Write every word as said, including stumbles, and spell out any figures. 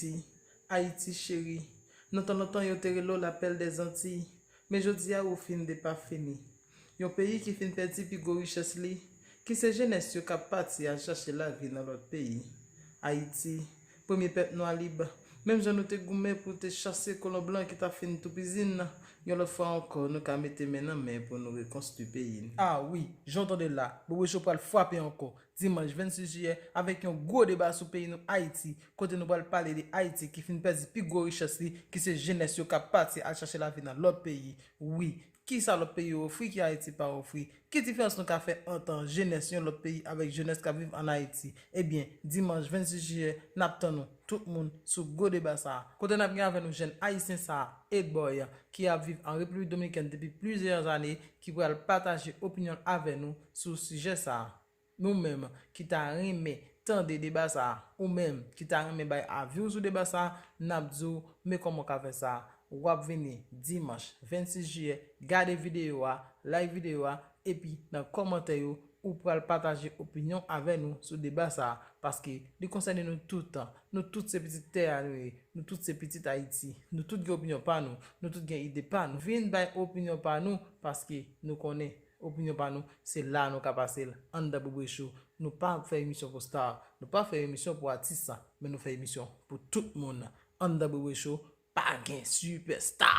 Ayiti, Ayiti cheri, nan tan lontan yo te rele w lapèl dèzantiy, men jodi a ou fin depafini. Yon peyi ki fin pèdi pi gwo richès li, ki se jenès yo k ap pati al chache lavi nan lòt peyi. Ayiti, premye pèp nwa lib, menm jan nou te goumen pou te chase kolon blan ki t ap fin toupizin nan, yon lòt fwa ankò nou ka mete men nan men pou nou rekonstwi peyi n. A wi, jan w tande l la, Bobo Show pral frape ankò dimanch vennsis jiyè avèk yon gwo deba sou peyi nou Ayiti, kote nou pral pale de Ayiti ki fin pèdi pi gwo richès li, ki se jenès yo k ap pati al chache lavi nan lòt peyi. Wi, kisa lòt peyi yo ofri ke Ayiti pa ofri? Ki diferans nou ka fè ant jenès yon lòt peyi avèk jenès k ap viv ann Ayiti? Ebyen, dimanch vennsis jiyè, n ap tann nou tout moun sou gwo deba sa a, kote n ap gen avè nou jèn ayisyen sa a, Edboy, ki ap viv an Repiblik Dominikèn depi plizyè zane, ki pral pataje opinyon l avè nou sou sijè sa a. Nou menm ki ta renmen tande deba sa a, ou menm ki ta renmen bay avi w sou deba sa a, n ap di w men kòman w ka fè sa. W ap vini dimanch vennsis jiyè, gade videyo a, like videyo a, epi nan kòmantè yo, ou pral pataje opinyon avè nou sou deba sa a, paske li konsène nou tout. Nou tout se pitit tè a nou ye, nou tout se pitit Ayiti, nou tout gen opinyon pa nou, nou tout gen ide pa nou. Vin bay opinyon pa nou, paske nou konnen opinyon pa nou, se la nou ka pase l, anndan Bobo Show. Nou pa fè emisyon pou star, nou pa fè emisyon pou atis, men nou fè emisyon pou tout moun. Anndan Bobo Show, pa gen sipèsta.